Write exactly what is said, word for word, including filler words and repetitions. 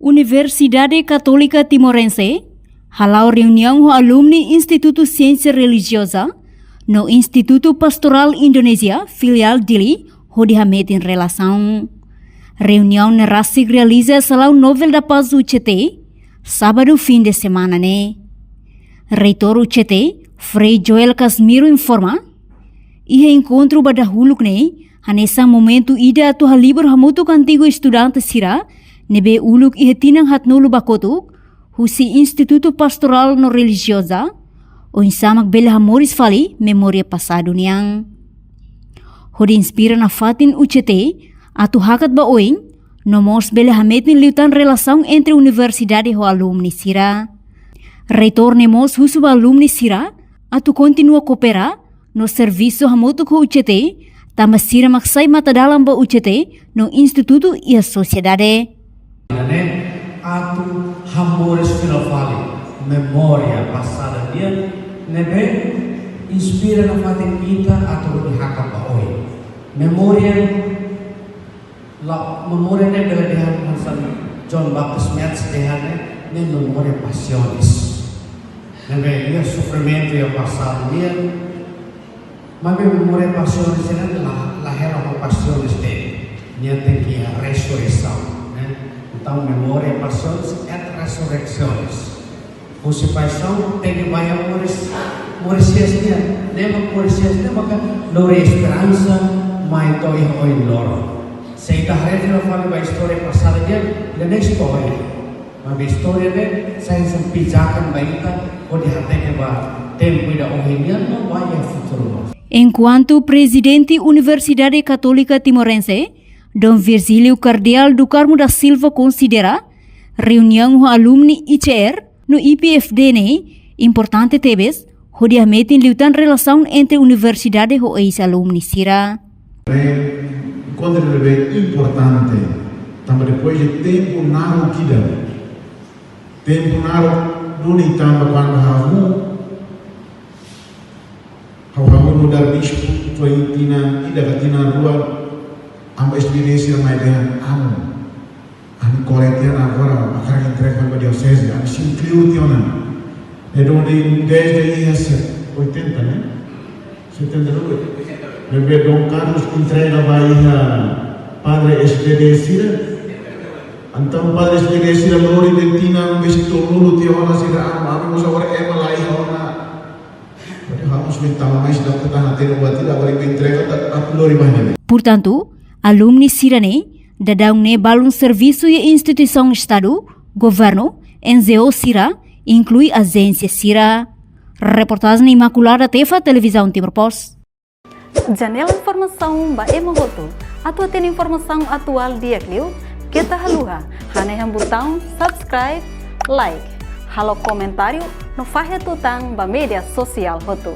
Universidade Katólika Timorense hala'o reuniaun ho alumni Institutu Siénsia Relijioza no Institutu Pastorál Indonézia filiál Dili hodi hametin relasaun. Reuniaun ne'e rasik realiza iha Salaun Novel da Paz, U C T, sábadu fin de semana ne'e. Reitór U C T, Frei Joel Casimiro informa, iha enkontru ba dahuluk ne'e hanesan momentu ida atu halibur hamutuk antigu estudante sira ne'ebé uluk iha tinan haatnulu ba kotuk husi Institutu Pastorál no Relijioza, oinsá mak bele hamoris fali memória pasadu nian. Hodi inspira nafatin U C T atu hakat ba oin, no mós bele hametin liután relasaun entre universidade ho alumni sira. Reitór ne'e mós husu ba alumni sira atu kontinua koopera no servisu hamutuk ho U C T, tanba sira mak sai matadalan ba U C T no institutu iha sosiedade. Ne'e atu hamoris fila fali memória pasadu nian ne'ebé inspira nafatin ita atu hakat ba oin. Memória, la, memória ne'e bele dehan hanesan John Baptist Metz dehan ne'e, ne'e memória paixões. Ne'ebé iha sofrimentu iha pasadu nian, maibé memória paixões ne'e la, la hela ho paixões de'it. Nia tenke iha resureisaun, ne'e? Entaun, memória paixões et resurrecciones. Husi paixaun tenke ba iha moris, moris hi'as nian, ne'e mak moris hi'as ne'e maka lori esperansa mai to'o iha oin loron. Se ita haree fila fali ba istória pasadu nian, ne'e istória. Maibé istória ne'e sai hanesan pijakan ba ita, hodi hateke ba tempu ida ohin nian no ba iha futuru mós. Enkuantu Prezidente Universidade Katólika Timorense, Dom Virgílio Cardeal do Carmo da Silva konsidera reuniaun ho alumni I C R no I P F D ne'e importante tebes, hodi hametin liután relasaun entre universidade ho eis-alumni sira. Enkontru ne'ebé importante, tanba depois de tempu naruk ida. Tempu naruk duni tanba kuandu ha'u, ha'u, ha'u nu'udar bispu, foin tinan ida ka tinan rua, amu S P D sira mai dehan, amu, ami ko'alia tiha ona agora, hakarak entrega ba dioseze, ami simu kleur tiha ona. Ne'e duni desde iha se-, oitenta, ne'e? Setenta e dois. Ne'ebé Dom Carlos entrega ba iha padre S P D sira. Entaun padre S P D sira lori de'it tinan besik tolunulu tiha ona sira, amu, ami mós agora ema la iha ona. Padahal mós bentama mais da kota na tenu batida, agora entrega, atu lori ba ne'e. Portantu, alumni sira ne'e daudaun ne'e balun servisu iha instituisaun Estadu, governu, N G O sira, inklui ajénsia sira. Reportajen Imaculada Tefa, Televizaun Timor Post. Janela informasaun ba ema hotu. Atu hatene informasaun atuál di'ak liu, keta haluha hanehan butaun subscribe, like, halo komentáriu no fahe tutan ba média sosiál hotu.